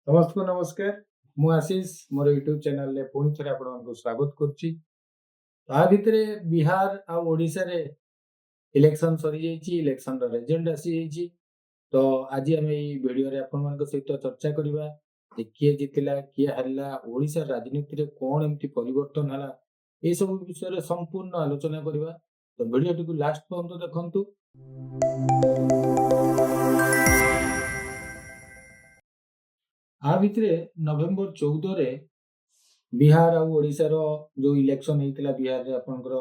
ସମସ୍ତଙ୍କୁ ନମସ୍କାର। ମୁଁ ଆଶିଷ, ମୋର ୟୁଟ୍ୟୁବ ଚ୍ୟାନେଲରେ ପୁଣି ଥରେ ଆପଣମାନଙ୍କୁ ସ୍ୱାଗତ କରୁଛି। ତା ଭିତରେ ବିହାର ଆଉ ଓଡ଼ିଶାରେ ଇଲେକ୍ସନ ସରିଯାଇଛି, ଇଲେକ୍ସନର ରେଜଲ୍ଟ ଆସିଯାଇଛି। ତ ଆଜି ଆମେ ଏଇ ଭିଡ଼ିଓରେ ଆପଣମାନଙ୍କ ସହିତ ଚର୍ଚ୍ଚା କରିବା ଯେ କିଏ ଜିତିଲା, କିଏ ହାରିଲା, ଓଡ଼ିଶା ରାଜନୀତିରେ କଣ ଏମିତି ପରିବର୍ତ୍ତନ ହେଲା, ଏସବୁ ବିଷୟରେ ସମ୍ପୂର୍ଣ୍ଣ ଆଲୋଚନା କରିବା। ତ ଭିଡ଼ିଓଟିକୁ ଲାଷ୍ଟ ପର୍ଯ୍ୟନ୍ତ ଦେଖନ୍ତୁ। ଆ ଭିତରେ ନଭେମ୍ବର 14ରେ ବିହାର ଆଉ ଓଡ଼ିଶାର ଯୋଉ ଇଲେକ୍ସନ ହେଇଥିଲା, ବିହାରରେ ଆପଣଙ୍କର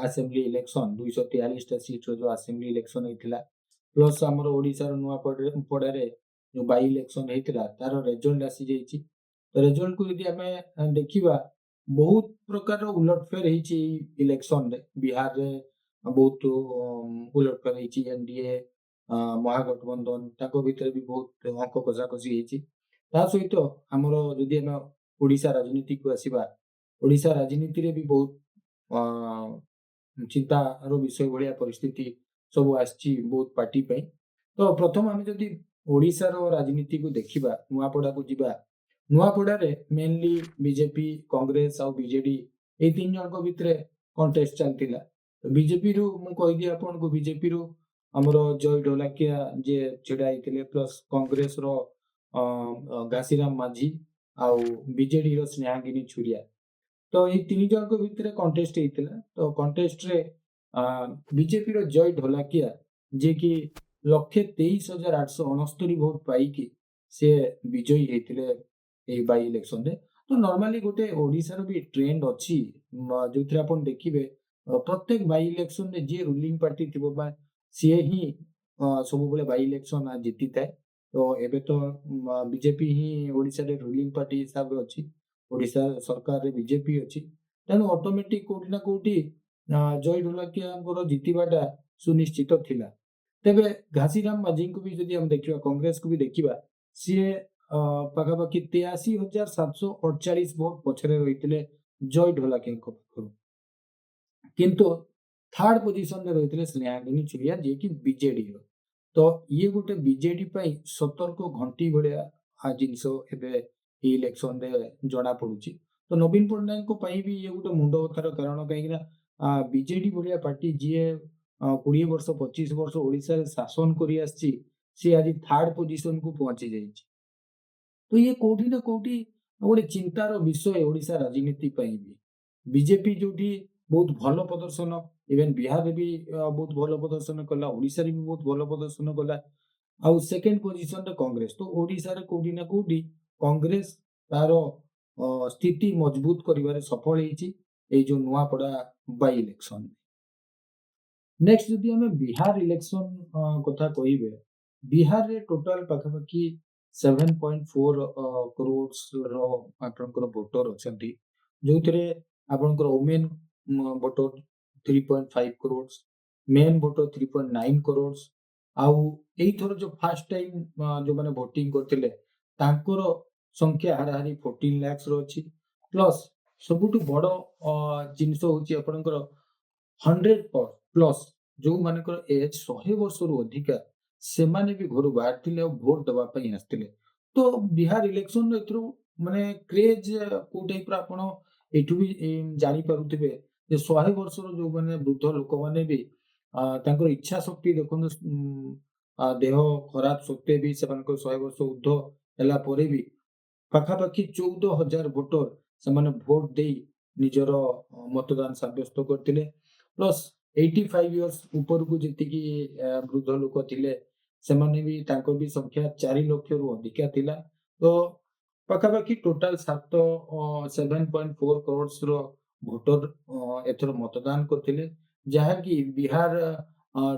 ଆସେମ୍ବଲି ଇଲେକ୍ସନ 243ଟା ସିଟ୍ର ଯୋଉ ଆସେମ୍ବଲି ଇଲେକ୍ସନ ହେଇଥିଲା, ପ୍ଲସ୍ ଆମର ଓଡ଼ିଶାର ନୂଆପଡ଼ାରେ ପଡ଼ାରେ ଯୋଉ ବାଇ ଇଲେକ୍ସନ ହେଇଥିଲା, ତାର ରେଜଲ୍ଟ ଆସିଯାଇଛି। ତ ରେଜଲ୍ଟକୁ ଯଦି ଆମେ ଦେଖିବା, ବହୁତ ପ୍ରକାରର ଉଲଟଫେର ହେଇଛି ଏଇ ଇଲେକ୍ସନରେ। ବିହାରରେ ବହୁତ ଉଲଟଫେର ହେଇଛି। ଏନଡିଏ, ମହାଗଠବନ୍ଧନ, ତାଙ୍କ ଭିତରେ ବି ବହୁତ ଅଙ୍କ କଷାକଷି ହେଇଛି। ତା ସହିତ ଆମର ଯଦି ଆମେ ଓଡ଼ିଶା ରାଜନୀତିକୁ ଆସିବା, ଓଡ଼ିଶା ରାଜନୀତିରେ ବି ବହୁତ ଚିନ୍ତାର ବିଷୟ ଭଳିଆ ପରିସ୍ଥିତି ସବୁ ଆସିଛି ବହୁତ ପାର୍ଟି ପାଇଁ। ତ ପ୍ରଥମ ଆମେ ଯଦି ଓଡ଼ିଶାର ରାଜନୀତିକୁ ଦେଖିବା, ନୂଆପଡ଼ାକୁ ଯିବା। ନୂଆପଡ଼ାରେ ମେନଲି ବିଜେପି, କଂଗ୍ରେସ ଆଉ ବିଜେଡି, ଏଇ ତିନି ଜଣଙ୍କ ଭିତରେ କଣ୍ଟେଷ୍ଟ ଚାଲିଥିଲା। ବିଜେପିରୁ ମୁଁ କହିଦିଏ ଆପଣଙ୍କୁ, ବିଜେପିରୁ ଆମର ଜୟ ଢୋଲାକିଆ ଯିଏ ଛିଡ଼ା ହେଇଥିଲେ, ପ୍ଲସ୍ କଂଗ୍ରେସର ଘାସିରାମ ମାଝୀ ଆଉ ବିଜେଡିର ସ୍ନେହାଙ୍ଗିନୀ ଛୁରିଆ। ତ ଏଇ ତିନି ଜଣଙ୍କ ଭିତରେ କଣ୍ଟେଷ୍ଟ ହେଇଥିଲା। ତ କଣ୍ଟେଷ୍ଟରେ ବିଜେପିର ଜୟ ଢୋଲାକିଆ, ଯିଏକି 1,23,869 ଭୋଟ ପାଇକି ସେ ବିଜୟୀ ହେଇଥିଲେ ଏଇ ବାଇ ଇଲେକ୍ସନରେ। ତ ନର୍ମାଲି ଗୋଟେ ଓଡ଼ିଶାର ବି ଟ୍ରେଣ୍ଡ ଅଛି, ଯୋଉଥିରେ ଆପଣ ଦେଖିବେ ପ୍ରତ୍ୟେକ ବାଇ ଇଲେକ୍ସନରେ ଯିଏ ରୁଲିଂ ପାର୍ଟି ଥିବ ବା ସିଏ ହିଁ ସବୁବେଳେ ବାଇ ଇଲେକ୍ସନ ଜିତିଥାଏ। ତ ଏବେ ତ ବିଜେପି ହିଁ ଓଡ଼ିଶାରେ ରୁଲିଂ ପାର୍ଟି ହିସାବରେ ଅଛି, ଓଡ଼ିଶା ସରକାରରେ ବିଜେପି ଅଛି। ତେଣୁ ଅଟୋମେଟିକ କୋଉଠି ନା କୋଉଠି ଜୟ ଢୋଲାକିଆଙ୍କର ଜିତିବାଟା ସୁନିଶ୍ଚିତ ଥିଲା। ତେବେ ଘାସିରାମ ମାଝୀଙ୍କୁ ବି ଯଦି ଆମେ ଦେଖିବା, କଂଗ୍ରେସକୁ ବି ଦେଖିବା, ସିଏ ପାଖାପାଖି 83,748 ଭୋଟ ପଛରେ ରହିଥିଲେ ଜୟ ଢୋଲାକିଆଙ୍କ ପାଖରୁ। କିନ୍ତୁ ଥାର୍ଡ ପୋଜିସନରେ ରହିଥିଲେ ସ୍ନେହାଙ୍ଗିନୀ ଛୁରିଆ, ଯିଏକି ବିଜେଡିର। ତ ଇଏ ଗୋଟେ ବିଜେଡି ପାଇଁ ସତର୍କ ଘଣ୍ଟି ଭଳିଆ ଜିନିଷ ଏବେ ଏଇ ଇଲେକ୍ସନରେ ଜଣା ପଡୁଛି। ତ ନବୀନ ପଟ୍ଟନାୟକଙ୍କ ପାଇଁ ବି ଇଏ ଗୋଟେ ମୁଣ୍ଡ ବ୍ୟଥାର କାରଣ, କାହିଁକି ନା ବିଜେଡି ଭଳିଆ ପାର୍ଟି ଯିଏ 20 ବର୍ଷ, 25 ବର୍ଷ ଓଡ଼ିଶାରେ ଶାସନ କରି ଆସିଛି, ସିଏ ଆଜି ଥାର୍ଡ ପୋଜିସନକୁ ପହଞ୍ଚି ଯାଇଛି। ତ ଇଏ କୋଉଠି ନା କୋଉଠି ଗୋଟେ ଚିନ୍ତାର ବିଷୟ ଓଡ଼ିଶା ରାଜନୀତି ପାଇଁ ବି। ବିଜେପି ଯୋଉଠି ବହୁତ ଭଲ ପ୍ରଦର୍ଶନ, ଇଭେନ ବିହାରରେ ବି ବହୁତ ଭଲ ପ୍ରଦର୍ଶନ କଲା, ଓଡ଼ିଶାରେ ବି ବହୁତ ଭଲ ପ୍ରଦର୍ଶନ କଲା, ଆଉ ସେକେଣ୍ଡ ପୋଜିସନରେ କଂଗ୍ରେସ। ତ ଓଡ଼ିଶାରେ କୋଉଠି ନା କୋଉଠି କଂଗ୍ରେସ ତାର ସ୍ଥିତି ମଜବୁତ କରିବାରେ ସଫଳ ହେଇଛି ଏଇ ଯୋଉ ନୂଆପଡ଼ା ବାଇ ଇଲେକ୍ସନ। ନେକ୍ସଟ ଯଦି ଆମେ ବିହାର ଇଲେକ୍ସନ କଥା କହିବେ, ବିହାରରେ ଟୋଟାଲ ପାଖାପାଖି 7.4 କ୍ରୋର୍ସ ର ଆପଣଙ୍କର ଭୋଟର ଅଛନ୍ତି, ଯୋଉଥିରେ ଆପଣଙ୍କର women voter 3.5 crores, main voter 3.9 crores. ଆଉ ଏଇଥର ଯୋଉ ଫାର୍ଷ୍ଟ ଟାଇମ ଯୋଉମାନେ ଭୋଟିଂ କରିଥିଲେ, ତାଙ୍କର ସଂଖ୍ୟା ହାରାହାରି 14 ଲାକ୍ସ ର ଅଛି। ପ୍ଲସ୍ ସବୁଠୁ ବଡ ଜିନିଷ ହଉଛି ଆପଣଙ୍କର 100 ପ୍ଲସ୍, ଯୋଉମାନଙ୍କର ଏଜ୍ 100 ବର୍ଷରୁ ଅଧିକା, ସେମାନେ ବି ଘରୁ ବାହାରିଥିଲେ ଆଉ ଭୋଟ ଦେବା ପାଇଁ ଆସିଥିଲେ। ତ ବିହାର ଇଲେକ୍ସନ ଏଥିରୁ ମାନେ କ୍ରେଜ କୋଉ ଟାଇପର ଆପଣ ଏଠୁ ବି ଜାଣିପାରୁଥିବେ ଯେ 100 ବର୍ଷର ଯୋଉମାନେ ବୃଦ୍ଧ ଲୋକମାନେ ବି ତାଙ୍କର ଇଚ୍ଛା ଶକ୍ତି ଦେଖନ୍ତୁ, ଦେହ ଖରାପ ସତ୍ତ୍ୱେ ବି ସେମାନଙ୍କର 100 ବର୍ଷ ଉର୍ଦ୍ଧ୍ୱ ହେଲା ପରେ ବି ପାଖାପାଖି 14,000 ଭୋଟର ସେମାନେ ଭୋଟ ଦେଇ ନିଜର ମତଦାନ ସାବ୍ୟସ୍ତ କରିଥିଲେ। ପ୍ଲସ୍ 85 ଇୟର୍ସ ଉପରକୁ ଯେତିକି ବୃଦ୍ଧ ଲୋକ ଥିଲେ, ସେମାନେ ବି, ତାଙ୍କର ବି ସଂଖ୍ୟା 4 ଲକ୍ଷରୁ ଅଧିକା ଥିଲା। ତ ପାଖାପାଖି ଟୋଟାଲ 7.4 କ୍ରୋର୍ସ ର ଭୋଟର ଏଥର ମତଦାନ କରିଥିଲେ, ଯାହାକି ବିହାର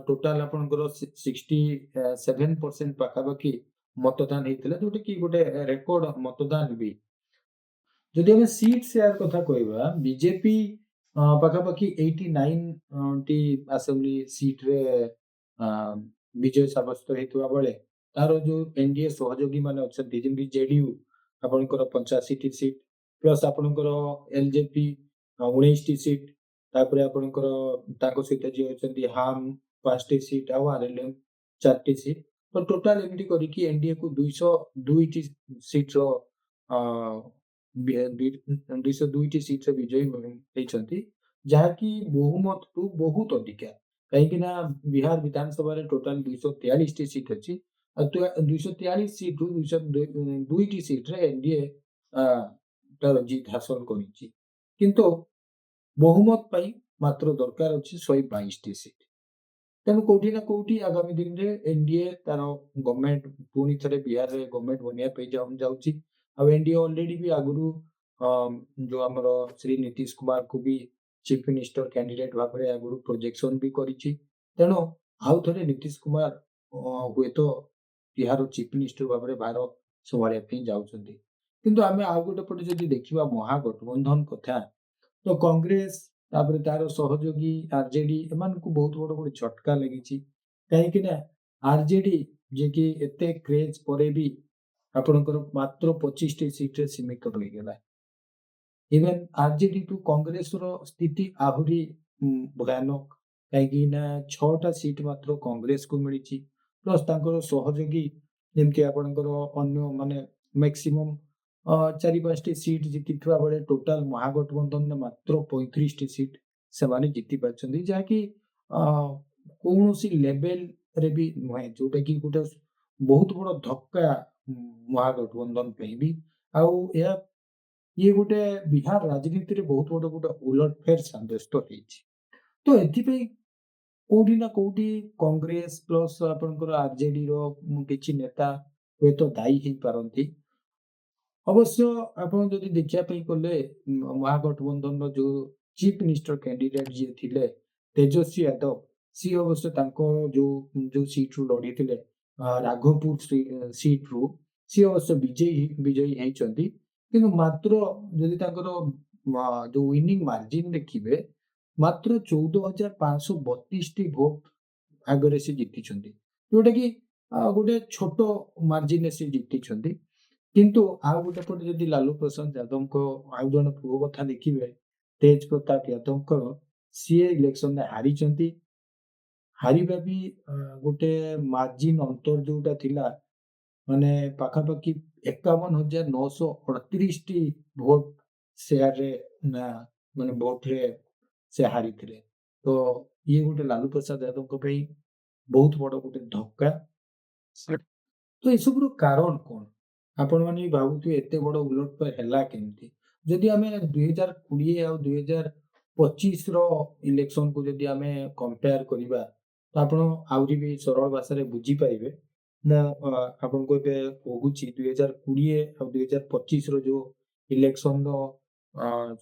ଟୋଟାଲ ଆପଣଙ୍କର 67% ପାଖାପାଖି ମତଦାନ ହେଇଥିଲା, ଯୋଉଟା କି ଗୋଟେ ରେକର୍ଡ ମତଦାନ ବି। ଯଦି ଆମେ ସିଟ୍ ସେୟାର କଥା କହିବା, ବିଜେପି ପାଖାପାଖି 89 ଟି ଆସେମ୍ବଲି ସିଟରେ ବିଜୟ ସାବ୍ୟସ୍ତ ହେଇଥିବା ବେଳେ ତାର ଯୋଉ ଏନଡିଏ ସହଯୋଗୀ ମାନେ ଅଛନ୍ତି, ଯେମିତି ଜେଡିୟୁ ଆପଣଙ୍କର 85ଟି ସିଟ୍, ପ୍ଲସ୍ ଆପଣଙ୍କର ଏଲଜେପି 19ଟି ସିଟ୍, ତାପରେ ଆପଣଙ୍କର ତାଙ୍କ ସହିତ ଯିଏ ଅଛନ୍ତି ହାମ୍ 5ଟି ସିଟ୍ ଆଉ ଆରଏଲଏମ 4ଟି ସିଟ୍। ତ ତ ଟୋଟାଲ ଏମିତି କରିକି ଏନଡିଏ କୁ 202ଟି ସିଟ୍ର, 202ଟି ସିଟ୍ରେ ବିଜୟୀ ହେଇଛନ୍ତି, ଯାହାକି ବହୁମତଠୁ ବହୁତ ଅଧିକା। କାହିଁକି ନା ବିହାର ବିଧାନସଭାରେ ଟୋଟାଲ 243ଟି ସିଟ୍ ଅଛି ଆଉ 243 ସିଟ୍ରୁ 202ଟି ସିଟ୍ରେ ଏନଡିଏ ତାର ଜିତ ହାସଲ କରିଛି। କିନ୍ତୁ ବହୁମତ ପାଇଁ ମାତ୍ର ଦରକାର ଅଛି 122ଟି ସିଟ୍। ତେଣୁ କୋଉଠି ନା କୋଉଠି ଆଗାମୀ ଦିନରେ ଏନଡିଏ ତାର ଗଭର୍ଣ୍ଣମେଣ୍ଟ, ପୁଣି ଥରେ ବିହାରରେ ଗଭର୍ଣ୍ଣମେଣ୍ଟ ବନିବା ପାଇଁ ଯାଉଛି। ଆଉ ଏନଡିଏ ଅଲରେଡି ବି ଆଗରୁ ଯୋଉ ଆମର ଶ୍ରୀ ନୀତିଶ କୁମାରଙ୍କୁ ବି ଚିଫ ମିନିଷ୍ଟର କ୍ୟାଣ୍ଡିଡେଟ ଭାବରେ ଆଗରୁ ପ୍ରୋଜେକ୍ସନ ବି କରିଛି। ତେଣୁ ଆଉ ଥରେ ନୀତିଶ କୁମାର ହୁଏତ ବିହାର ଚିଫ ମିନିଷ୍ଟର ଭାବରେ ଭାର ସମ୍ଭାଳିବା ପାଇଁ ଯାଉଛନ୍ତି। କିନ୍ତୁ ଆମେ ଆଉ ଗୋଟେ ପଟେ ଯଦି ଦେଖିବା ମହାଗଠବନ୍ଧନ କଥା, ତ କଂଗ୍ରେସ, ତାପରେ ତାର ସହଯୋଗୀ ଆରଜେଡି, ଏମାନଙ୍କୁ ବହୁତ ବଡ ଗୋଟେ ଝଟକା ଲାଗିଛି। କାହିଁକି ନା ଆରଜେଡି ଯିଏକି ଏତେ କ୍ରେଜ ପରେ ବି ଆପଣଙ୍କର ମାତ୍ର 25ଟି ସିଟରେ ସୀମିତ ରହିଗଲା। ଇଭେନ ଆରଜେଡି ଟୁ କଂଗ୍ରେସର ସ୍ଥିତି ଆହୁରି ଭୟାନକ, କାହିଁକି ନା 6ଟା ସିଟ୍ ମାତ୍ର କଂଗ୍ରେସକୁ ମିଳିଛି। ପ୍ଲସ୍ ତାଙ୍କର ସହଯୋଗୀ ଯେମିତି ଆପଣଙ୍କର ଅନ୍ୟ ମାନେ ମ୍ୟାକ୍ସିମମ୍ 4-5ଟି ସିଟ୍ ଜିତିଥିବା ବେଳେ ଟୋଟାଲ ମହାଗଠବନ୍ଧନରେ ମାତ୍ର 35ଟି ସିଟ୍ ସେମାନେ ଜିତି ପାରିଛନ୍ତି, ଯାହାକି କୌଣସି ଲେଭେଲରେ ବି ନୁହେଁ, ଯୋଉଟା କି ଗୋଟେ ବହୁତ ବଡ ଧକ୍କା ମହାଗଠବନ୍ଧନ ପାଇଁ ବି। ଆଉ ଏହା ଇଏ ଗୋଟେ ବିହାର ରାଜନୀତିରେ ବହୁତ ବଡ ଗୋଟେ ଉଲଟଫେର ସାବ୍ୟସ୍ତ ହେଇଛି। ତ ଏଥିପାଇଁ କୋଉଠି ନା କୋଉଠି କଂଗ୍ରେସ ପ୍ଲସ୍ ଆପଣଙ୍କର ଆରଜେଡି ର କିଛି ନେତା ହୁଏତ ଦାୟୀ ହେଇପାରନ୍ତି। ଅବଶ୍ୟ ଆପଣ ଯଦି ଦେଖିବା ପାଇଁ ଗଲେ, ମହାଗଠବନ୍ଧନର ଯୋଉ ଚିଫ ମିନିଷ୍ଟର କ୍ୟାଣ୍ଡିଡେଟ ଯିଏ ଥିଲେ ତେଜସ୍ୱୀ ଯାଦବ, ସିଏ ଅବଶ୍ୟ ତାଙ୍କ ଯୋଉ ଯୋଉ ସିଟରୁ ଲଢିଥିଲେ, ରାଘୋପୁର ସିଟରୁ, ସିଏ ଅବଶ୍ୟ ବିଜୟୀ ହେଇଛନ୍ତି। କିନ୍ତୁ ମାତ୍ର ଯଦି ତାଙ୍କର ଯୋଉ ୱିନିଂ ମାର୍ଜିନ ଦେଖିବେ, ମାତ୍ର 14,532ଟି ଭୋଟ ଆଗରେ ସେ ଜିତିଛନ୍ତି, ଯୋଉଟା କି ଗୋଟେ ଛୋଟ ମାର୍ଜିନରେ ସେ ଜିତିଛନ୍ତି। କିନ୍ତୁ ଆଉ ଗୋଟେ ପଟେ ଯଦି ଲାଲୁ ପ୍ରସାଦ ଯାଦବଙ୍କ ଆଉ ଜଣେ ପୁଅ କଥା ଦେଖିବେ, ତେଜ ପ୍ରତାପ ଯାଦବଙ୍କର, ସିଏ ଇଲେକ୍ସନରେ ହାରିଛନ୍ତି। ହାରିବା ବି ଗୋଟେ ମାର୍ଜିନ ଅନ୍ତର ଯୋଉଟା ଥିଲା, ମାନେ ପାଖାପାଖି 51,938ଟି ଭୋଟ ସେୟାରରେ ନା ମାନେ ଭୋଟରେ ସେ ହାରିଥିଲେ। ତ ଇଏ ଗୋଟେ ଲାଲୁ ପ୍ରସାଦ ଯାଦବଙ୍କ ପାଇଁ ବହୁତ ବଡ ଗୋଟେ ଧକ୍କା। ତ ଏସବୁର କାରଣ କଣ? ଆପଣମାନେ ବି ଭାବୁଥିବେ, ଏତେ ବଡ ଉଲଟଫେର ହେଲା କେମିତି? ଯଦି ଆମେ 2020 ଆଉ 2025ର ଇଲେକ୍ସନକୁ ଯଦି ଆମେ କମ୍ପେୟାର କରିବା, ତ ଆପଣ ଆହୁରି ବି ସରଳ ଭାଷାରେ ବୁଝିପାରିବେ। ମୁଁ ଆପଣଙ୍କୁ ଏବେ କହୁଛି, 2020 ଆଉ 2025ର ଯୋଉ ଇଲେକ୍ସନର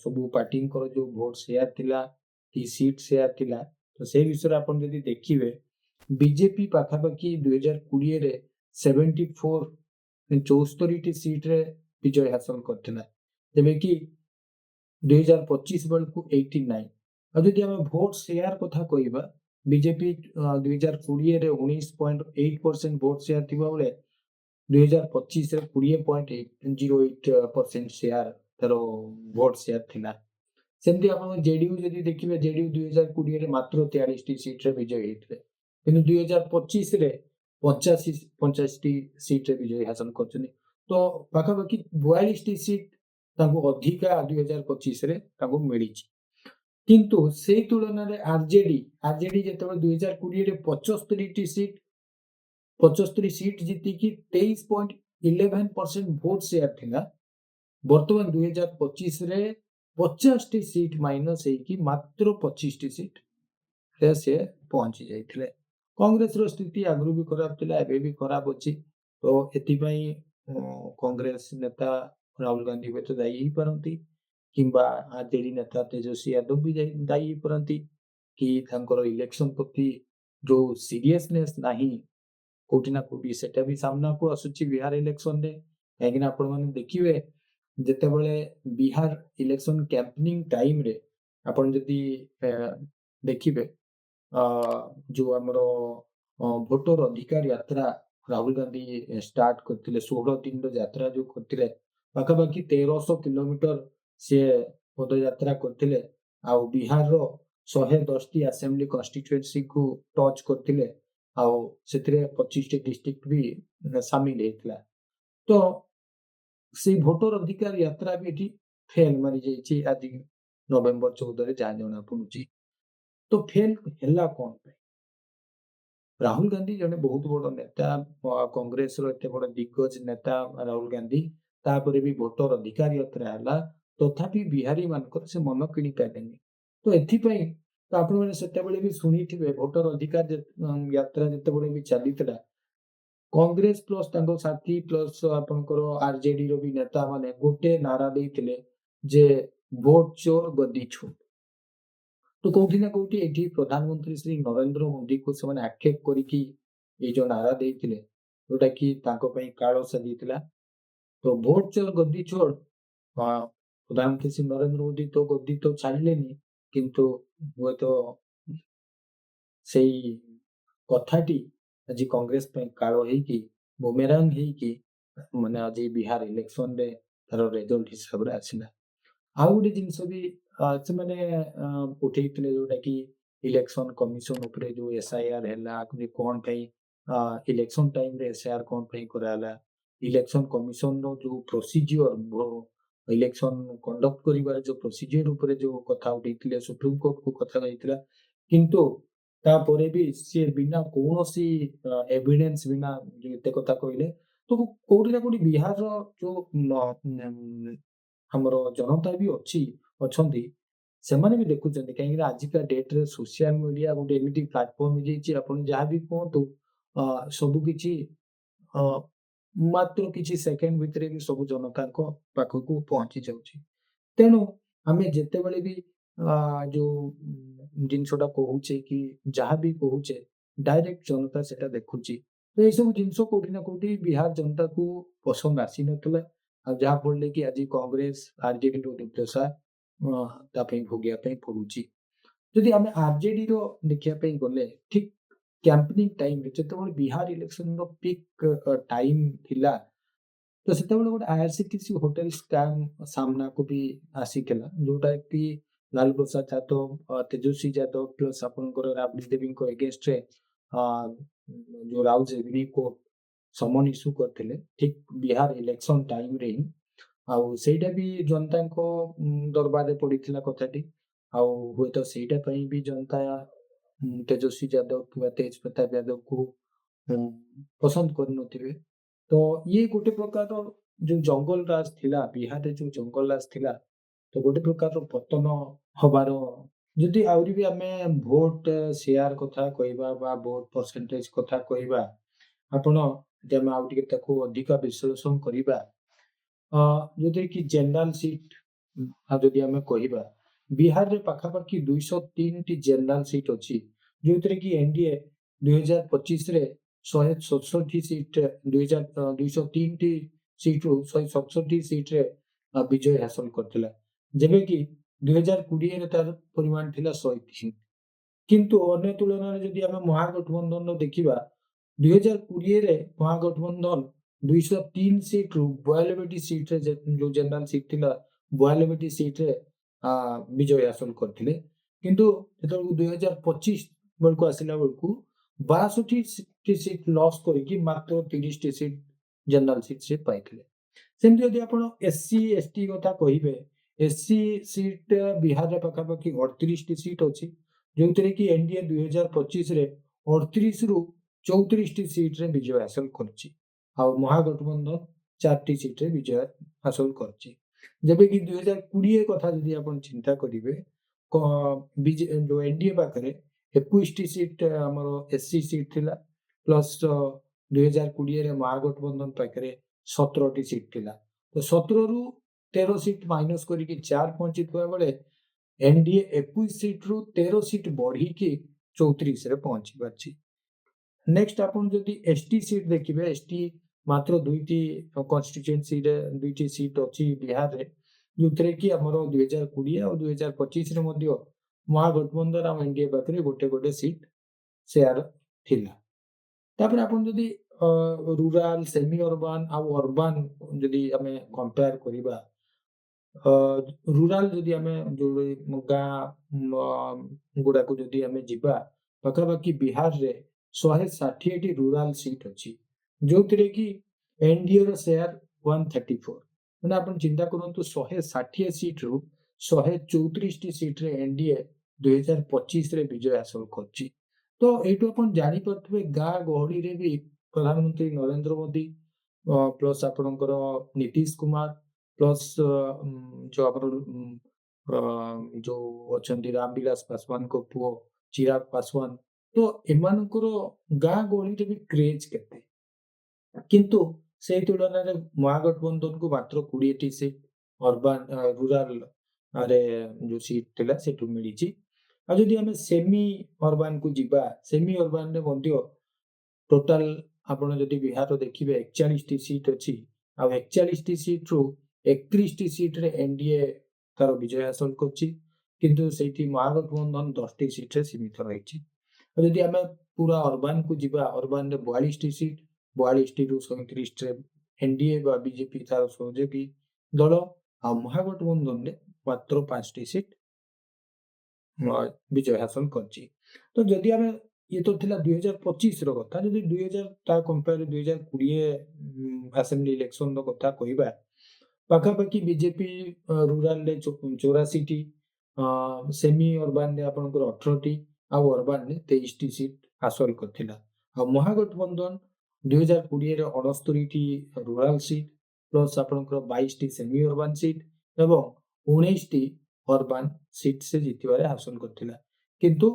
ସବୁ ପାର୍ଟିଙ୍କର ଯୋଉ ଭୋଟ ସେୟାର ଥିଲା କି ସିଟ୍ ସେୟାର ଥିଲା, ତ ସେଇ ବିଷୟରେ ଆପଣ ଯଦି ଦେଖିବେ, ବିଜେପି ପାଖାପାଖି 2020ରେ 74, 74ଟି ସିଟରେ ବିଜୟ ହାସଲ କରିଥିଲା, ଯେବେ କି 2025 ବେଳକୁ 89। ଆଉ ଯଦି ଆମେ ଭୋଟ ସେୟାର କଥା କହିବା, ବିଜେପି 2020ରେ 19.8% ଭୋଟ ସେୟାର ଥିବା ବେଳେ 2025ରେ 20.808% ସେୟାର ତାର ଭୋଟ ସେୟାର ଥିଲା। ସେମିତି ଆପଣ ଜେଡିୟୁ ଯଦି ଦେଖିବେ, ଜେଡିୟୁ 2020ରେ ମାତ୍ର 43ଟି ସିଟରେ ବିଜୟୀ ହେଇଥିଲେ, କିନ୍ତୁ 2025ରେ 85ଟି ସିଟରେ ବିଜୟୀ ହାସଲ କରିଛନ୍ତି। ତ ପାଖାପାଖି 42ଟି ସିଟ୍ ତାଙ୍କୁ ଅଧିକା 2025ରେ ତାଙ୍କୁ ମିଳିଛି। କିନ୍ତୁ ସେଇ ତୁଳନାରେ ଆରଜେଡି ଆରଜେଡି ଯେତେବେଳେ 2020ରେ 75 ସିଟ୍ ଜିତିକି 23.11% ଭୋଟ ସେୟାର ଥିଲା, ବର୍ତ୍ତମାନ 2025ରେ 50ଟି ସିଟ୍ ମାଇନସ୍ ହେଇକି ମାତ୍ର 25ଟି ସିଟ୍ ରେ ସେ ପହଞ୍ଚି ଯାଇଥିଲେ। କଂଗ୍ରେସର ସ୍ଥିତି ଆଗରୁ ବି ଖରାପ ଥିଲା, ଏବେ ବି ଖରାପ ଅଛି। ତ ଏଥିପାଇଁ କଂଗ୍ରେସ ନେତା ରାହୁଲ ଗାନ୍ଧୀ ହୁଏତ ଦାୟୀ ହେଇପାରନ୍ତି କିମ୍ବା ଆରଜେଡି ନେତା ତେଜସ୍ୱୀ ଯାଦବ ବି ଦାୟୀ ହେଇପାରନ୍ତି, କି ତାଙ୍କର ଇଲେକ୍ସନ ପ୍ରତି ଯୋଉ ସିରିୟସନେସ୍ ନାହିଁ, କୋଉଠି ନା କୋଉଠି ସେଟା ବି ସାମ୍ନାକୁ ଆସୁଛି ବିହାର ଇଲେକ୍ସନରେ। କାହିଁକି ନା ଆପଣମାନେ ଦେଖିବେ, ଯେତେବେଳେ ବିହାର ଇଲେକ୍ସନ କ୍ୟାମ୍ପେନିଂ ଟାଇମରେ ଆପଣ ଯଦି ଦେଖିବେ, ଯୋଉ ଆମର ଭୋଟର ଅଧିକାର ଯାତ୍ରା ରାହୁଲ ଗାନ୍ଧୀ ଷ୍ଟାର୍ଟ କରିଥିଲେ, 16 ଦିନର ଯାତ୍ରା ଯୋଉ କରିଥିଲେ, ପାଖାପାଖି 1300 କିଲୋମିଟର ସିଏ ପଦଯାତ୍ରା କରିଥିଲେ ଆଉ ବିହାରର 110ଟି ଆସେମ୍ବଲି କନଷ୍ଟିଚୁଏନ୍ସିକୁ ଟଚ୍ କରିଥିଲେ। ଆଉ ସେଥିରେ 25ଟି ଡିଷ୍ଟ୍ରିକ୍ଟ ବି ସାମିଲ ହେଇଥିଲା। ତ ସେଇ ଭୋଟର ଅଧିକାର ଯାତ୍ରା ବି ଏଠି ଫେଲ ମାରି ଯାଇଛି ଆଜି ନଭେମ୍ବର 14ରେ, ଯାହା ଜଣା ପଡୁଛି। ତ ଫେଲ ହେଲା କଣ ପାଇଁ? ରାହୁଲ ଗାନ୍ଧୀ ଜଣେ ବହୁତ ବଡ ନେତା, କଂଗ୍ରେସର ଏତେ ବଡ ଦିଗ୍ଗଜ ନେତା ରାହୁଲ ଗାନ୍ଧୀ, ତାପରେ ବି ଭୋଟର ଅଧିକାର ଯାତ୍ରା ହେଲା, ତଥାପି ବିହାରୀ ମାନଙ୍କର ସେ ମନ କିଣି ପାରିଲେନି। ତ ଏଥିପାଇଁ ତ ଆପଣମାନେ ସେତେବେଳେ ବି ଶୁଣିଥିବେ, ଭୋଟର ଅଧିକାର ଯାତ୍ରା ଯେତେବେଳେ ବି ଚାଲିଥିଲା, କଂଗ୍ରେସ ପ୍ଲସ ତାଙ୍କ ସାଥୀ ପ୍ଲସ ଆପଣଙ୍କର ଆରଜେଡି ର ବି ନେତା ମାନେ ଗୋଟେ ନାରା ଦେଇଥିଲେ ଯେ ଭୋଟ ଚୋର ଗଦି ଛୋଡ଼। ତ କୋଉଠି ନା କୋଉଠି ଏଠି ପ୍ରଧାନମନ୍ତ୍ରୀ ଶ୍ରୀ ନରେନ୍ଦ୍ର ମୋଦୀକୁ ସେମାନେ ଆକ୍ଷେପ କରିକି ଏଇ ଯୋଉ ନାରା ଦେଇଥିଲେ, ଯୋଉଟା କି ତାଙ୍କ ପାଇଁ କାଳ ସାଜିଥିଲା। ତ ଭୋଟ ଚୋର ଗଦି ଛୋଡ଼, ପ୍ରଧାନମନ୍ତ୍ରୀ ଶ୍ରୀ ନରେନ୍ଦ୍ର ମୋଦୀ ତ ଗଦି ତ ଛାଡ଼ିଲେନି, କିନ୍ତୁ ହୁଏତ ସେଇ କଥାଟି ଆଜି କଂଗ୍ରେସ ପାଇଁ କାଳ ହେଇକି, ବୁମେରାଙ୍ଗ ହେଇକି, ମାନେ ଆଜି ବିହାର ଇଲେକ୍ସନରେ ତାର ରେଜଲ୍ଟ ହିସାବରେ ଆସିଲା। ଆଉ ଗୋଟେ ଜିନିଷ ବି ସେମାନେ ଉଠେଇଥିଲେ, ଯୋଉଟା କି ଇଲେକ୍ସନ କମିଶନ ଉପରେ ଯୋଉ ଏସଆଇଆର ହେଲା, କଣ ପାଇଁ ଇଲେକ୍ସନ ଟାଇମରେ ଏସଆଇଆର କଣ ପାଇଁ କରାହେଲା, ଇଲେକ୍ସନ କମିଶନର ଯୋଉ ପ୍ରୋସିଜିଓର, ଇଲେକ୍ସନ କଣ୍ଡକ୍ଟ କରିବାର ଯୋଉ ପ୍ରୋସିଜିଓର ଉପରେ ଯୋଉ କଥା ଉଠେଇଥିଲେ, ସୁପ୍ରିମକୋର୍ଟକୁ କଥା ଯାଇଥିଲା। କିନ୍ତୁ ତାପରେ ବି ସିଏ ବିନା କୌଣସି ଏଭିଡେନ୍ସ ବିନା ଯୋଉ ଏତେ କଥା କହିଲେ, ତ କୋଉଠି ନା କୋଉଠି ବିହାରର ଯୋଉ ଆମର ଜନତା ବି ଅଛନ୍ତି, ସେମାନେ ବି ଦେଖୁଛନ୍ତି। କାହିଁକି ନା ଆଜିକା ଡେଟରେ ସୋସିଆଲ ମିଡିଆ ଗୋଟେ ଏମିତି ପ୍ଲାଟଫର୍ମ ହେଇଯାଇଛି, ଆପଣ ଯାହା ବି କୁହନ୍ତୁ, ସବୁ କିଛି ମାତ୍ର କିଛି ସେକେଣ୍ଡ ଭିତରେ ବି ସବୁ ଜନତାଙ୍କ ପାଖକୁ ପହଞ୍ଚି ଯାଉଛି। ତେଣୁ ଆମେ ଯେତେବେଳେ ବି ଯୋଉ ଜିନିଷଟା କହୁଛେ କି ଯାହା ବି କହୁଛେ, ଡାଇରେକ୍ଟ ଜନତା ସେଟା ଦେଖୁଛି। ତ ଏଇସବୁ ଜିନିଷ କୋଉଠି ନା କୋଉଠି ବିହାର ଜନତାକୁ ପସନ୍ଦ ଆସିନଥିଲା, ଆଉ ଯାହା ଫଳରେ କି ଆଜି କଂଗ୍ରେସ ଆରଜେଡି ର ଦୁର୍ଦ୍ଦଶା ତା ପାଇଁ ଭୋଗିବା ପାଇଁ ପଡୁଛି। ଯଦି ଆମେ ଆରଜେଡି ର ଦେଖିବା ପାଇଁ ଗଲେ, ଠିକ କ୍ୟାମ୍ପେନିଂ ଟାଇମରେ, ଯେତେବେଳେ ବିହାର ଇଲେକ୍ସନର ପିକ୍ ଟାଇମ ଥିଲା, ତ ସେତେବେଳେ ଗୋଟେ ଆଇଆରସିଟିସି ହୋଟେଲ ସ୍କାମ ସାମ୍ନାକୁ ବି ଆସିଥିଲା, ଯୋଉଟା କି ଲାଲୁ ପ୍ରସାଦ ଯାଦବ, ତେଜସ୍ୱୀ ଯାଦବ ପ୍ଲସ ଆପଣଙ୍କର ରାବଡ଼ି ଦେବୀଙ୍କ ଏଗେନଷ୍ଟରେ ଯୋଉ ରାଉଜ ଏଭିନ୍ୟୁ କୋର୍ଟ ସମନ ଇସ୍ୟୁ କରିଥିଲେ, ଠିକ ବିହାର ଇଲେକ୍ସନ ଟାଇମରେ ହିଁ। ଆଉ ସେଇଟା ବି ଜନତାଙ୍କ ଦରବାରରେ ପଡିଥିଲା କଥାଟି। ଆଉ ହୁଏତ ସେଇଟା ପାଇଁ ବି ଜନତା ତେଜସ୍ୱୀ ଯାଦବ କିମ୍ବା ତେଜ ପ୍ରତାପ ଯାଦବକୁ ପସନ୍ଦ କରିନଥିବେ। ତ ଇଏ ଗୋଟେ ପ୍ରକାର ଯୋଉ ଜଙ୍ଗଲ ରାଜ ଥିଲା ବିହାରରେ, ଯୋଉ ଜଙ୍ଗଲ ରାଜ ଥିଲା, ତ ଗୋଟେ ପ୍ରକାରର ପତନ ହବାର। ଯଦି ଆହୁରି ବି ଆମେ ଭୋଟ ସେୟାର କଥା କହିବା ବା ଭୋଟ ପରସେଣ୍ଟେଜ କଥା କହିବା, ଆପଣ ଯଦି ଆମେ ଆଉ ଟିକେ ତାକୁ ଅଧିକ ବିଶ୍ଳେଷଣ କରିବା, ଯଦି କି ଜେନେରାଲ ସିଟ୍ ଯଦି ଆମେ କହିବା, ବିହାରରେ ପାଖାପାଖି 203ଟି ଜେନେରାଲ ସିଟ୍ ଅଛି, ଯୋଉଥିରେ କି ଏନଡିଏ 2025ରେ 167 ସିଟ୍, 203ଟି ସିଟ୍ରୁ 167 ସିଟ୍ରେ ବିଜୟ ହାସଲ କରିଥିଲା, ଯେବେ କି 2020ରେ ତାର ପରିମାଣ ଥିଲା 103। କିନ୍ତୁ ଅନ୍ୟ ତୁଳନାରେ ଯଦି ଆମେ ମହାଗଠବନ୍ଧନ ଦେଖିବା, 2020ରେ ମହାଗଠବନ୍ଧନ 203 ସିଟ୍ରୁ 92ଟି ସିଟ୍ରେ, ଯୋଉ ଜେନେରାଲ ସିଟ୍ ଥିଲା, 92ଟି ସିଟ୍ରେ ବିଜୟ ହାସଲ କରିଥିଲେ। କିନ୍ତୁ ଯେତେବେଳକୁ 2025 ବେଳକୁ ଆସିଲା ବେଳକୁ 62ଟି ସିଟ୍ ଲସ୍ କରିକି ମାତ୍ର 30ଟି ସିଟ୍, ଜେନେରାଲ ସିଟ୍ ସେ ପାଇଥିଲେ। ସେମିତି ଯଦି ଆପଣ ଏସସି ଏସଟି କଥା କହିବେ, ଏସସି ସିଟ୍ ବିହାରରେ ପାଖାପାଖି 38ଟି ସିଟ୍ ଅଛି, ଯୋଉଥିରେ କି ଏନଡିଏ 2025ରେ 38ରୁ 34ଟି ସିଟ୍ରେ ବିଜୟ ହାସଲ କରିଛି, ଆଉ ମହାଗଠବନ୍ଧନ 4ଟି ସିଟ୍ରେ ବିଜୟ ହାସଲ କରିଛି। ଯେବେ କି 2020 କଥା ଯଦି ଆପଣ ଚିନ୍ତା କରିବେ, ଯୋଉ ଏନଡିଏ ପାଖରେ 21ଟି ସିଟ୍ ଆମର ଏସସି ସିଟ୍ ଥିଲା, ପ୍ଲସ୍ 2020ରେ ମହାଗଠବନ୍ଧନ ପାଖରେ 17ଟି ସିଟ୍ ଥିଲା। ତ 17ରୁ 13 ସିଟ୍ ମାଇନସ୍ କରିକି 4 ପହଞ୍ଚିଥିବା ବେଳେ ଏନଡିଏ 21 ସିଟ୍ରୁ 13 ସିଟ୍ ବଢିକି 34ରେ ପହଞ୍ଚି ପାରିଛି। ନେକ୍ସଟ ଆପଣ ଯଦି ଏସଟି ସିଟ୍ ଦେଖିବେ, ଏସଟି ମାତ୍ର ଦୁଇଟି କନଷ୍ଟିଚୁଏନ୍ସିରେ ଦୁଇଟି ସିଟ୍ ଅଛି ବିହାରରେ, ଯୋଉଥିରେ କି ଆମର 2020 ଆଉ 2025ରେ ମଧ୍ୟ ମହାଗଠବନ୍ଧନ ଆଉ ଏନଡିଏ ପାଖରେ ଗୋଟେ ଗୋଟେ ସିଟ୍ ସେୟାର ଥିଲା। ତାପରେ ଆପଣ ଯଦି ରୁରାଲ, ସେମି ଅର୍ବାନ ଆଉ ଅର୍ବାନ ଯଦି ଆମେ କମ୍ପେୟାର କରିବା, ରୁରାଲ ଯଦି ଆମେ ଯୋଉ ଗାଁ ଗୁଡାକୁ ଯଦି ଆମେ ଯିବା, ପାଖାପାଖି ବିହାରରେ 160ଟି ରୁରାଲ ସିଟ୍ ଅଛି, ଯୋଉଥିରେ କି ଏନଡିଏ ର ସେୟାର 134। ମାନେ ଆପଣ ଚିନ୍ତା କରନ୍ତୁ, 160 ସିଟ୍ରୁ 134ଟି ସିଟ୍ରେ ଏନଡିଏ 2025ରେ ବିଜୟ ହାସଲ କରିଛି। ତ ଏଇଠୁ ଆପଣ ଜାଣିପାରୁଥିବେ, ଗାଁ ଗହଳିରେ ବି ପ୍ରଧାନମନ୍ତ୍ରୀ ନରେନ୍ଦ୍ର ମୋଦି ପ୍ଲସ୍ ଆପଣଙ୍କର ନୀତିଶ କୁମାର ପ୍ଲସ୍ ଯୋଉ ଆମର ଯୋଉ ଅଛନ୍ତି ରାମବିଳାସ ପାସୱାନଙ୍କ ପୁଅ ଚିରାଗ ପାସୱାନ, ତ ଏମାନଙ୍କର ଗାଁ ଗହଳିରେ ବି କ୍ରେଜ କେତେ। କିନ୍ତୁ ସେଇ ତୁଳନାରେ ମହାଗଠବନ୍ଧନକୁ ମାତ୍ର 20ଟି ସିଟ୍ ଅର୍ବାନ ରୁରାଲ ରେ ଯୋଉ ସିଟ୍ ଥିଲା, ସେଠୁ ମିଳିଛି। ଆଉ ଯଦି ଆମେ ସେମି ଅର୍ବାନକୁ ଯିବା, ସେମି ଅର୍ବାନରେ ମଧ୍ୟ ଟୋଟାଲ ଆପଣ ଯଦି ବିହାର ଦେଖିବେ, 41ଟି ସିଟ୍ ଅଛି। ଆଉ 41ଟି ସିଟ୍ରୁ 31ଟି ସିଟ୍ରେ ଏନଡିଏ ତାର ବିଜୟ ହାସଲ କରିଛି। କିନ୍ତୁ ସେଇଠି ମହାଗଠବନ୍ଧନ 10ଟି ସିଟ୍ରେ ସୀମିତ ରହିଛି। ଆଉ ଯଦି ଆମେ ପୁରା ଅର୍ବାନକୁ ଯିବା, ଅର୍ବାନରେ 42ଟି ସିଟ୍, 42ଟିରୁ 37ଟିରେ ଏନଡିଏ ବା ବିଜେପି ତାର ସହଯୋଗୀ ଦଳ, ଆଉ ମହାଗଠବନ୍ଧନରେ ମାତ୍ର 5ଟି ସିଟ୍ ବିଜୟ ହାସଲ କରିଛି। ତ ଯଦି ଆମେ, ଇଏ ତ ଥିଲା 2025ର କଥା, ଯଦି 2000 ତା କମ୍ପେୟାର 2020 ଆସେମ୍ବଲି ଇଲେକ୍ସନର କଥା କହିବା, ପାଖାପାଖି ବିଜେପି ରୁରାଲରେ 84ଟି, ସେମି ଅର୍ବାନରେ ଆପଣଙ୍କର 18ଟି ଆଉ ଅର୍ବାନରେ 23ଟି ସିଟ୍ ହାସଲ କରିଥିଲା। ଆଉ ମହାଗଠବନ୍ଧନ 2020ରେ 69ଟି ରୁରାଲ ସିଟ୍ ପ୍ଲସ୍ ଆପଣଙ୍କର 22ଟି ସେମି ଅର୍ବାନ ସିଟ୍ ଏବଂ 19ଟି ଅର୍ବାନ ସିଟ୍ ସେ ଜିତିବାରେ ହାସଲ କରିଥିଲା। କିନ୍ତୁ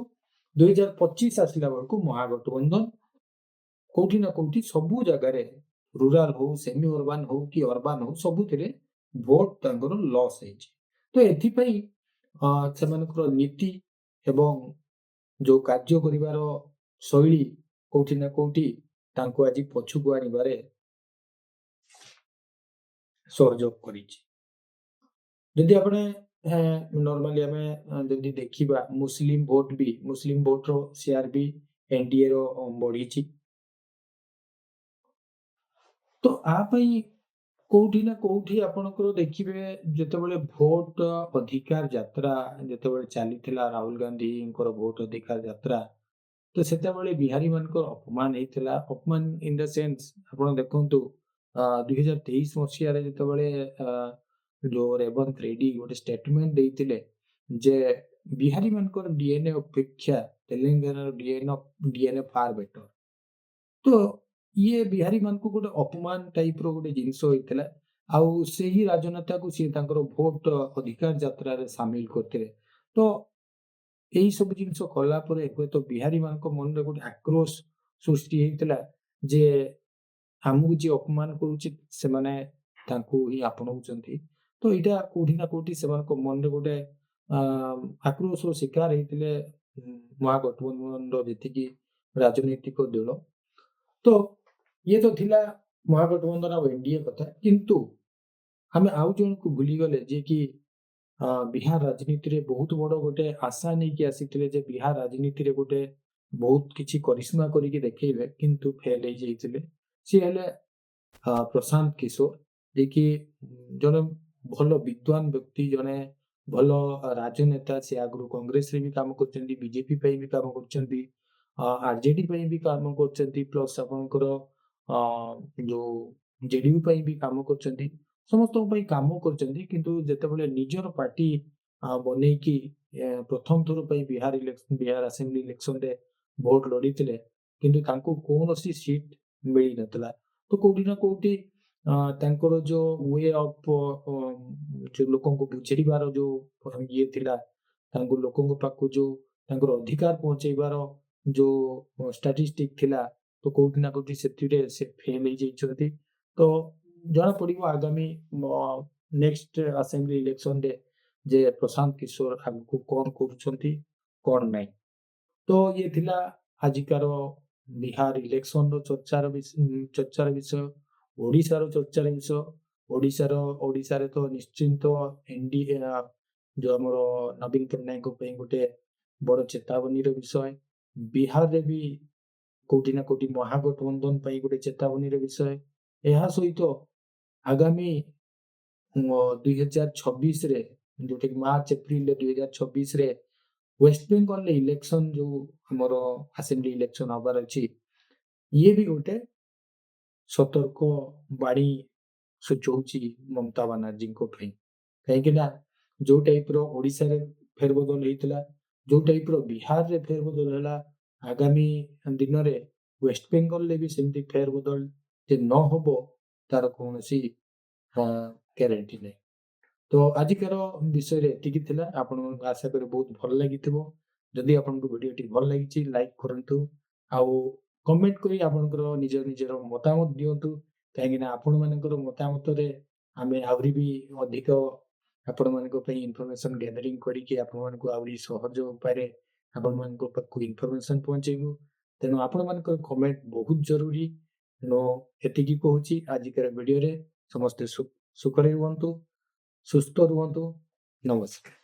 2025 ଆସିଲା ବେଳକୁ ମହାଗଠବନ୍ଧନ କୋଉଠି ନା କୋଉଠି ସବୁ ଜାଗାରେ, ରୁରାଲ ହଉ, ସେମି ଅର୍ବାନ ହଉ କି ଅର୍ବାନ ହଉ, ସବୁଥିରେ ଭୋଟ ତାଙ୍କର ଲସ୍ ହେଇଛି। ତ ଏଥିପାଇଁ ସେମାନଙ୍କର ନୀତି ଏବଂ ଯୋଉ କାର୍ଯ୍ୟ କରିବାର ଶୈଳୀ କୋଉଠି ନା କୋଉଠି ତାଙ୍କୁ ଆଜି ପଛକୁ ଆଣିବାରେ ସହଯୋଗ କରିଛି। ଯଦି ଆପଣ ନର୍ମାଲି ଆମେ ଯଦି ଦେଖିବା, ମୁସଲିମ ଭୋଟ ବି, ମୁସଲିମ ଭୋଟର ସେୟାର ବି ଏନଡିଏ ର ବଢିଛି। ତ ଆ ପାଇଁ କୋଉଠି ନା କୋଉଠି ଆପଣଙ୍କର ଦେଖିବେ, ଯେତେବେଳେ ଭୋଟ ଅଧିକାର ଯାତ୍ରା ଯେତେବେଳେ ଚାଲିଥିଲା, ରାହୁଲ ଗାନ୍ଧୀଙ୍କର ଭୋଟ ଅଧିକାର ଯାତ୍ରା, ତ ସେତେବେଳେ ବିହାରୀ ମାନଙ୍କର ଅପମାନ ହେଇଥିଲା। ଅପମାନ ଇନ the sense, ଆପଣ ଦେଖନ୍ତୁ, 2023 ମସିହାରେ ଯେତେବେଳେ ଯୋଉ ରେବନ୍ତ ରେଡ୍ଡି ଗୋଟେ ଷ୍ଟେଟମେଣ୍ଟ ଦେଇଥିଲେ ଯେ ବିହାରୀ ମାନଙ୍କର ଡିଏନଏ ଅପେକ୍ଷା ତେଲେଙ୍ଗାନାର ଡିଏନଏ ଫାର ବେଟର, ତ ଇଏ ବିହାରୀ ମାନଙ୍କୁ ଗୋଟେ ଅପମାନ ଟାଇପ ର ଗୋଟେ ଜିନିଷ ହେଇଥିଲା। ଆଉ ସେହି ରାଜନେତାକୁ ସିଏ ତାଙ୍କର ଭୋଟ ଅଧିକାର ଯାତ୍ରାରେ ସାମିଲ କରିଥିଲେ। ତ ଏଇ ସବୁ ଜିନିଷ କଲା ପରେ ହୁଏତ ବିହାରୀ ମାନଙ୍କ ମନରେ ଗୋଟେ ଆକ୍ରୋଶ ସୃଷ୍ଟି ହେଇଥିଲା ଯେ ଆମକୁ ଯିଏ ଅପମାନ କରୁଛି, ସେମାନେ ତାଙ୍କୁ ହିଁ ଆପଣାଉଛନ୍ତି। ତ ଏଇଟା କୋଉଠି ନା କୋଉଠି ସେମାନଙ୍କ ମନରେ ଗୋଟେ ଆକ୍ରୋଶର ଶିକାର ହେଇଥିଲେ ମହାଗଠବନ୍ଧନର ଯେତିକି ରାଜନୈତିକ ଦଳ। ତ ଇଏ ତ ଥିଲା ମହାଗଠବନ୍ଧନ ଆଉ ଏନଡିଏ କଥା। କିନ୍ତୁ ଆମେ ଆଉ ଜଣକୁ ଭୁଲିଗଲେ, ଯିଏ କି ବିହାର ରାଜନୀତିରେ ବହୁତ ବଡ ଗୋଟେ ଆଶା ନେଇକି ଆସିଥିଲେ ଯେ ବିହାର ରାଜନୀତିରେ ଗୋଟେ ବହୁତ କିଛି କରିସ୍ମା କରିକି ଦେଖେଇବେ, କିନ୍ତୁ ଫେଲ ହେଇଯାଇଥିଲେ। ସିଏ ହେଲେ ପ୍ରଶାନ୍ତ କିଶୋର, ଯିଏକି ଜଣେ ଭଲ ବିଦ୍ୱାନ ବ୍ୟକ୍ତି, ଜଣେ ଭଲ ରାଜନେତା। ସେ ଆଗରୁ କଂଗ୍ରେସରେ ବି କାମ କରୁଛନ୍ତି, ବିଜେପି ପାଇଁ ବି କାମ କରୁଛନ୍ତି, ଆରଜେଡି ପାଇଁ ବି କାମ କରୁଛନ୍ତି, ପ୍ଲସ୍ ଆପଣଙ୍କର ଯୋଉ ଜେଡିୟୁ ପାଇଁ ବି କାମ କରୁଛନ୍ତି, ସମସ୍ତଙ୍କ ପାଇଁ କାମ କରୁଛନ୍ତି। କିନ୍ତୁ ଯେତେବେଳେ ନିଜର ପାର୍ଟି ବନେଇକି ପ୍ରଥମ ଥର ପାଇଁ ବିହାର ଇଲେକ୍ସନ, ବିହାର ଆସେମ୍ବଲି ଇଲେକ୍ସନରେ ଭୋଟ ଲଢିଥିଲେ, କିନ୍ତୁ ତାଙ୍କୁ କୌଣସି ସିଟ୍ ମିଳିନଥିଲା। ତ କୋଉଠି ନା କୋଉଠି ତାଙ୍କର ଯୋଉ we of ଯୋଉ ଲୋକଙ୍କୁ ବୁଝେଇବାର ଯୋଉ ଇଏ ଥିଲା, ତାଙ୍କୁ ଲୋକଙ୍କ ପାଖକୁ ଯୋଉ ତାଙ୍କର ଅଧିକାର ପହଞ୍ଚେଇବାର ଯୋଉ ଷ୍ଟାଟିଷ୍ଟିକ ଥିଲା, ତ କୋଉଠି ନା କୋଉଠି ସେଥିରେ ସେ ଫେଲ ହେଇଯାଇଛନ୍ତି। ତ ଜଣା ପଡିବ ଆଗାମୀ ନେକ୍ସଟ ଆସେମ୍ବଲି ଇଲେକ୍ସନରେ ଯେ ପ୍ରଶାନ୍ତ କିଶୋର ଆଗକୁ କଣ କରୁଛନ୍ତି, କଣ ନାହିଁ। ତ ଇଏ ଥିଲା ଆଜିକାର ବିହାର ଇଲେକ୍ସନର ଚର୍ଚ୍ଚାର ବିଷୟ, ଓଡ଼ିଶାର ଚର୍ଚ୍ଚାର ବିଷୟ। ଓଡ଼ିଶାରେ ତ ନିଶ୍ଚିନ୍ତ ଏନଡିଏ, ଯୋଉ ଆମର ନବୀନ ପଟ୍ଟନାୟକଙ୍କ ପାଇଁ ଗୋଟେ ବଡ ଚେତାବନୀର ବିଷୟ। ବିହାରରେ ବି କୋଉଠି ନା କୋଉଠି ମହାଗଠବନ୍ଧନ ପାଇଁ ଗୋଟେ ଚେତାବନୀର ବିଷୟ। ଏହା ସହିତ ଆଗାମୀ 2026ରେ, ଯୋଉଟାକି ମାର୍ଚ୍ଚ ଏପ୍ରିଲରେ 2026ରେ ୱେଷ୍ଟବେଙ୍ଗଲରେ ଇଲେକ୍ସନ ଯୋଉ ଆମର ଆସେମ୍ବଲି ଇଲେକ୍ସନ ହବାର ଅଛି, ଇଏ ବି ଗୋଟେ ସତର୍କ ବାଣୀ ସୂଚଉଛି ମମତା ବାନାର୍ଜୀଙ୍କ ପାଇଁ। କାହିଁକି ନା ଯୋଉ ଟାଇପର ଓଡ଼ିଶାରେ ଫେରବଦଲ ହେଇଥିଲା, ଯୋଉ ଟାଇପର ବିହାରରେ ଫେରବଦଲ ହେଲା, ଆଗାମୀ ଦିନରେ ୱେଷ୍ଟବେଙ୍ଗଲରେ ବି ସେମିତି ଫେରବଦଲ ଯେ ନ ହବ ତାର କୌଣସି ଗ୍ୟାରେଣ୍ଟି ନାହିଁ। ତ ଆଜିକାର ବିଷୟରେ ଏତିକି ଥିଲା। ଆପଣଙ୍କୁ ଆଶା କରେ ବହୁତ ଭଲ ଲାଗିଥିବ। ଯଦି ଆପଣଙ୍କୁ ଭିଡ଼ିଓଟି ଭଲ ଲାଗିଛି, ଲାଇକ୍ କରନ୍ତୁ ଆଉ କମେଣ୍ଟ କରି ଆପଣଙ୍କର ନିଜ ନିଜର ମତାମତ ଦିଅନ୍ତୁ। କାହିଁକି ନା ଆପଣମାନଙ୍କର ମତାମତରେ ଆମେ ଆହୁରି ବି ଅଧିକ ଆପଣମାନଙ୍କ ପାଇଁ ଇନଫର୍ମେସନ ଗ୍ୟାଦରିଂ କରିକି ଆପଣମାନଙ୍କୁ ଆହୁରି ସହଜ ଉପାୟରେ ଆପଣମାନଙ୍କ ପାଖକୁ ଇନଫର୍ମେସନ ପହଞ୍ଚେଇବୁ। ତେଣୁ ଆପଣମାନଙ୍କର କମେଣ୍ଟ ବହୁତ ଜରୁରୀ। ତେଣୁ ଏତିକି କହୁଛି ଆଜିକାର ଭିଡ଼ିଓରେ। ସମସ୍ତେ ସୁଖରେ ରୁହନ୍ତୁ, ସୁସ୍ଥ ରୁହନ୍ତୁ। ନମସ୍କାର।